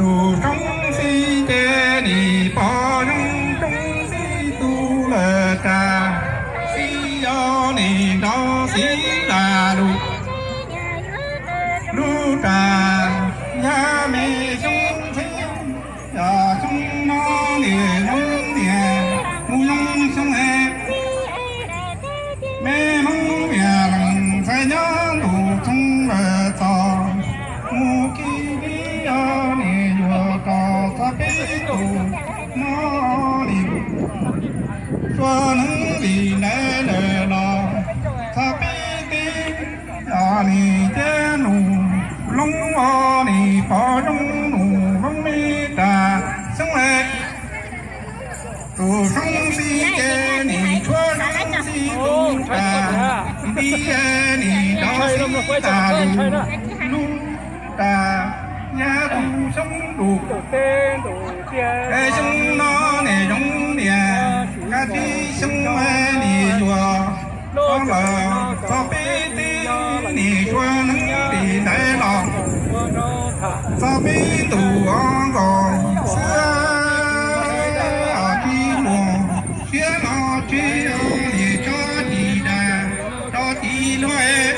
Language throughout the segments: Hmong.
Tus Soob Xib ces nim pom zoo Soob Xib tus lawm tas, Xib yog nim nrov Xib lam lus, lub tas yog me Xoob Xib, yog Xoob no nim Xoob niam mus zoo Xoob es. Me Hmoob niam leej ntxhais nyob ntuj txhoov lawm txog, mus khi dib os nim yuav rau txog peb tus no nim, tsuas neeb li ntawd lawm los txog peb teb os nim thiab nus loob os nim pom zoo nus loob me tas Xoob es. Tus Soob Xib ces nim tshuav Soob Xib tus tas, Xib nim nrov Xib tas lus, lub tas yog tus Xoob lus. Es Xoob no nim zoo niam, kab tib Xoob nim yuav lawm txog peb teb nim tshuav neeb li ntawd los txog peb tus os nkaus xwb. Tsis muaj siab no tsis yog nim tso tis dag rau tis luag,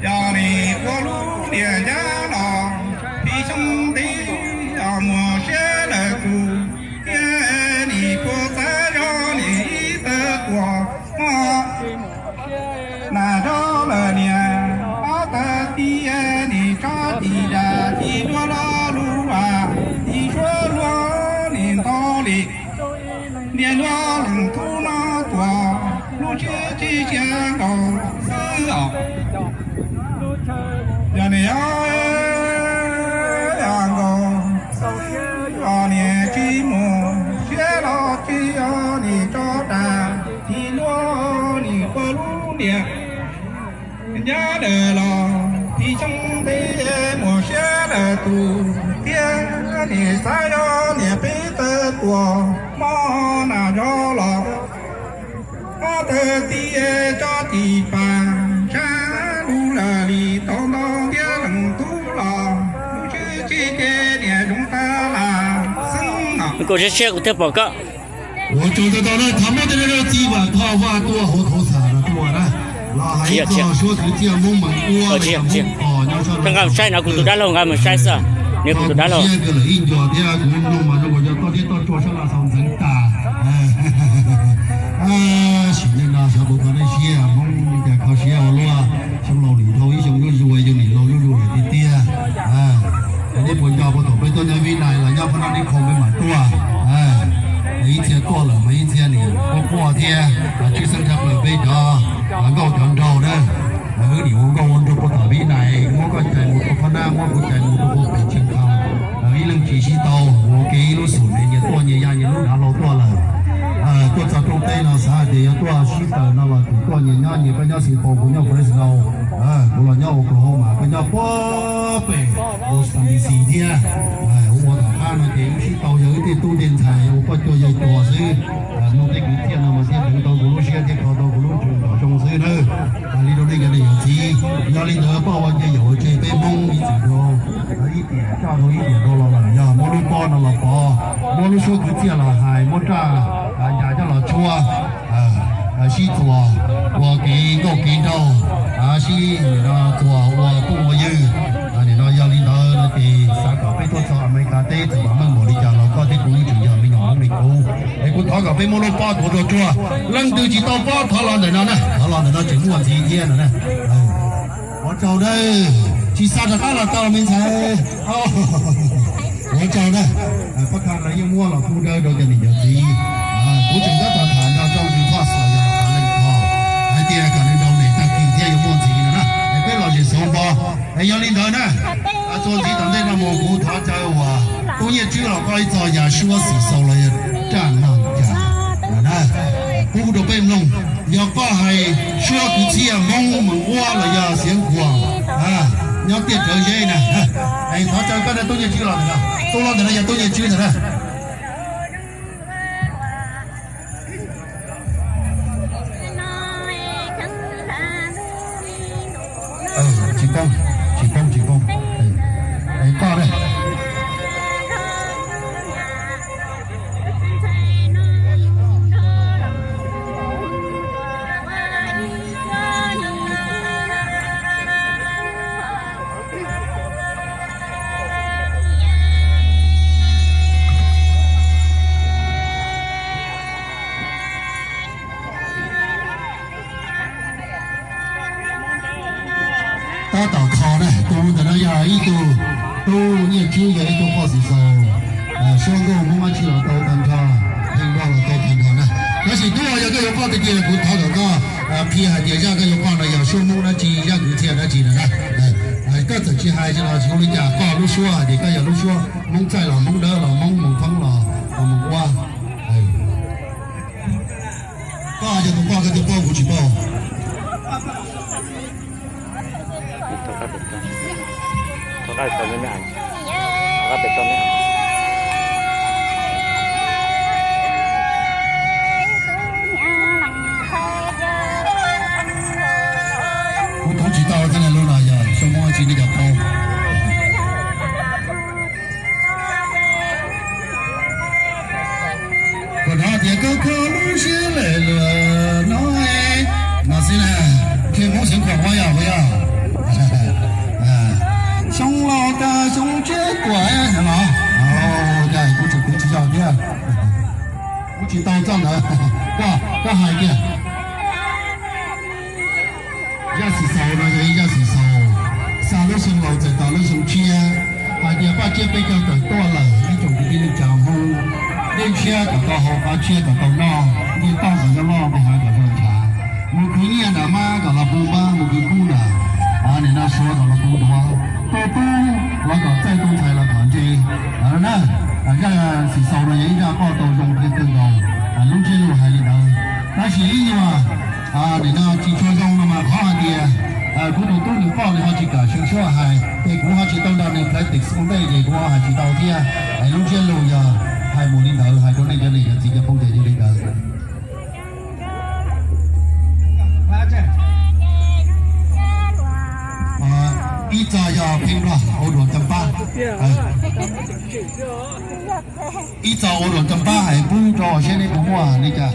yog nim ua lub niam nyab los pib xyoob teb os muaj siab lawm tus thiab nim puas txawv zog nim ib tawg tuam mog. Nas zog lawm niam ob tawg ti nim tso tis dag tis luag los lub vas tis suab luag nim ntau li. Niam luag leej tub no tuaj lub tsheb tsis sia nkaus xwb os. Yog niam nkaus xwb os niam tsis muaj siab los tsis yog nim tso dag tis luag nim puas lub niam nyab lawm los pib xyoob teb muaj siab lawm tus thiab nim xav yog niam peb tawg tuam mog. Nas zog los ob tawg ti tso tis pas ntshab lub lawm li tau ntau thiab leej tub los lub tsheb tsis ces niam zoo tag las xeeb os. Kuv siab siab kuv thiaj pom koj. Ua tsaug ntau ntau na, thov muab tej no rau txiv Vam Thoj Vaj tuaj hauv thauv xas no tuaj na, los hais ib txog suab kwv txhiaj Hmoob Meem Uab los yog Hmoob Kos nyob sab Lav Xaus. Nqa mus saib no, kuv tus dab laug nqa mus saib xwb, niam kuv tus dab laug. Siab kawg lawm ib ncua thiab kuv mloog mas zoo nkaus yog toj siab toj tsua sab Lav Xaus ntxeev tas. Sim neej no xyov puas kho nej siab, Hmoob li cas kho siab ua luaj. Xyoo laus nim dhau ib xyoo zuj zus, yog nim laus zuj zus lawm tiag tiag. Nej puas nco puas thaum peb tuaj nyob Vib Nais los nyob qhov no nej khoom peb mam tuaj. Ib txhia tuaj lawm mas ib txhia nim quaj quaj thiab. Tshwj xeeb tshaj plaws peb cov nkauj cov nraug na, wb nim ua nkauj ua nraug puag tom Vib Nais, muab koj cais mus rau qhov nab, muab kuv cais mus rau puag pem Tsheej Thoo. Ib leej tsis sib tau, ua ke ib lub xum ne, nyias tuaj nyias ya nyias lub dav hlau tuaj lawm. Tuaj txog rooj teb no xav hais tias yuav tuaj sib tawm no los tseem tuaj nyias nyob nyias, koj nyob Xeev Khuam, kuv nyob Fresno, kuv los nyob Oklahoma, koj nyob puag pem Washington D C thiab. Ua tom qab no ces wb sib tau yog wb tej tub tej ntxhais ua poj cuag yawg cuag xwb. Mloog tej kwv txhiaj no mas thiaj deev tau kuv lub siab thiab kho tau kuv lub ntsws ntom zoo xwb nawb. Hais li rau nej cov niam yawm txiv, yog li ntawd poj ua nce yaum ua tseg peb Hmoob ib txwm rau ib tiam coj rau ib tiam rau los lawm, yog muab lub pob no los pov, muab lub suab kwv txhiaj los hais, muab raj ncas coj los tshuab, sib txuas ua kev nkauj kev nraug, sib nim no txuas ua phooj ua ywg. Nim no yog li ntawd no ces xav kom peb tuaj txog Amelikas teb txawm mam meej npaum li cas los koj thiab kuv tseem yog me nyuam Hmoob li qub. Es kuv thov kom peb muab lub pob tuav rau tsuag, leej twg tsis tau pob thov los ntawm no na, thov los ntawm no tseem muaj ntxiv thiab no na. Ua tsaug na, tsis xa rov qab los tau me ntxhais. Ua tsaug na, pab kha lawv yeej muab los pub dawb rau cov niam cov txiv. Kuv tseem tab tom tham nrog rooj ntws Thoj Xas yog Leej Thoj hais tias kom nws nrog nws tag kis thiab yuav muaj ntxiv no na, es peb los zem xauv npo. Es yog li ntawd na, txuas ntxiv tom ntej no mus kuv thov caw uas tub Nyiaj Tswb los koj ib txog yam suab xim xaus los yog raj noj cas no na, pub rau peb mloog. Yog koj hais suab kwv txhiaj Hmoob Meem Uab los yog Xeev Khuam nyob tiaj rawv zeb na, es thov caw koj na tub Nyiaj Tswb los ntawm no, tub los ntawm no yog tub Nyiaj Tswb ntawm na. Tsis poob, tsis poob, tsis poob. Es koj na, Ib tug tub Nyiaj Tswb yog ib tug poj xim xaus, suab nkauj Hmoob dab tsi los tau tag nrho, pheej npog los tau tag nrho na. Tab sis tub, yog koj yuav poj tiag tiag kuv thov kom koj qhia hais tias zaj koj yuav poj no yog suab Hmoob dab tsi, zaj kwv txhiaj dab tsi no na. Koj txawm tsis hais los tsis ua li cas, koj lub suab hais tias koj yog lub suab Hmoob Txaij los Hmoob Dawb los Hmoob Mus Thoob los Mus Ua. Koj yog tus poj, koj thiaj paub, kuv tsis paub. Kuv thov tsis tau thiab, lub no yog xyoo muab tsis nej cov paub. Kom hnov tias koj kho lub siab lawm luag no, no xwb na. Ntshe Hmoob Xeev Khuam ua yog, ua yog. Xyoo laus tag xyoo tshiab tuaj los, cas kuv tseem kuv tsis yog thiab. Kuv tsis tau txoj ntawd. Koj, koj hais kiag. Zaj xim xaus no yog ib zaj xim xaus xa lub xyoo laus txais tos lub xyoo tshiab, hais tias Paj Tsiab peb caug tawm tuaj lawm ib tsoom kwv tij neej tsa Hmoob. Dej ntshiab kom tau haus, qab tshiab kom tau noj, ncej toj kom nyob loj, npe hav kom zoo ntshav. Mus khwv nyiaj nram mab kom los pub npab, mus khwv kub nram nim no Suav kom los pub duav. Tau tub los kom txaij, tau ntxhais los kom ntse. Na, zaj xim xaus no yog ib zaj poj tau zoo kawg nkaus, lub ntsiab lus hais li ntawd. Tab sis ib nyuag nim no tsis tshua zoo no mas qhov hais tias kuv tus tub nws poj nws ho tsis kam xyuas hais, ces kuv ho tsis tau nrog nws practice ua ntej ces kuv ho hais tsis tau thiab. Es lub ntsiab lus yog hais mus li ntawd, hais rau nej cov niam cov txiv cov phooj ywg li ntawd. Ib txoj yog pheej nplog ua luam cam pab. Ib txoj ua luam cam pab hais pub rau seb neb puas muaj li cas.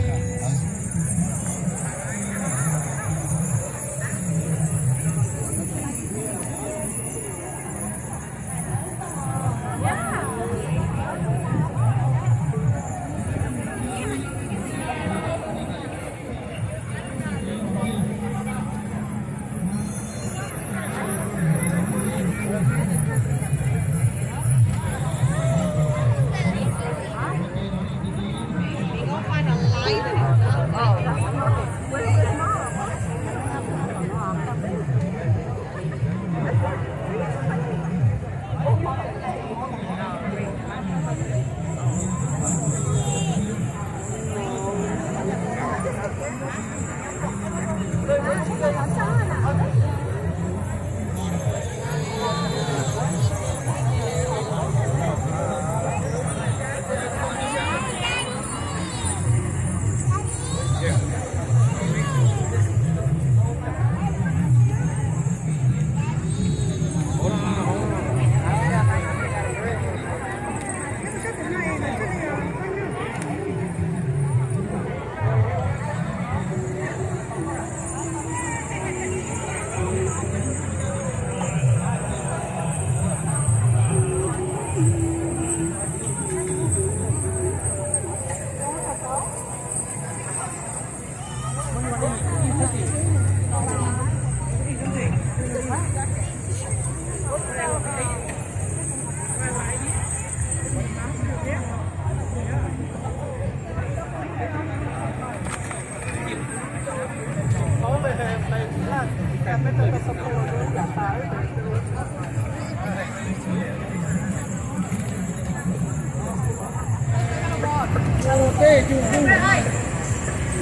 Ua teb cug kuj, nej poj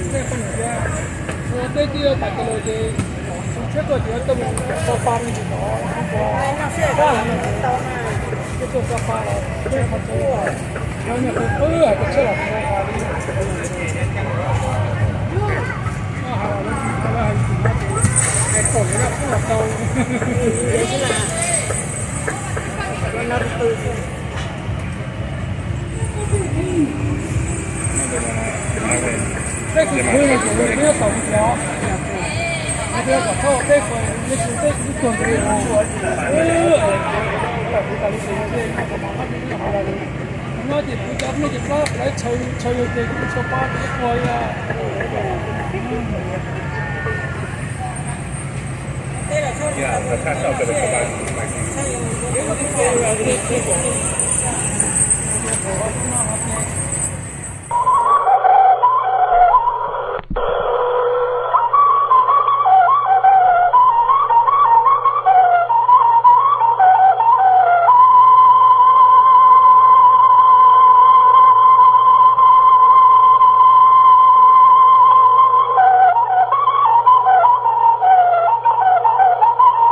niam tias ua teb twb tas tas lawm ces tshiab tuaj ces tuaj mus tso pa me ntsis tod, ua pab heev no ces tuaj tso pa los peb qhov tsev, cov niag qw qw hais tias tshiab los tso pa li. Hais lawv hais lus no ces hais kom lawv zaj pub los tau. Peb kuj khwv no ces peb nyob tau mus os. Hais tias kom thauj peb kuv, nej kuv peb kuv tuag ntev os. Tam kuv tas li ces no ces kuv cov phooj ywg plab lawv tshawv yus ces kuv tsis tshua pab kuv ib qho li.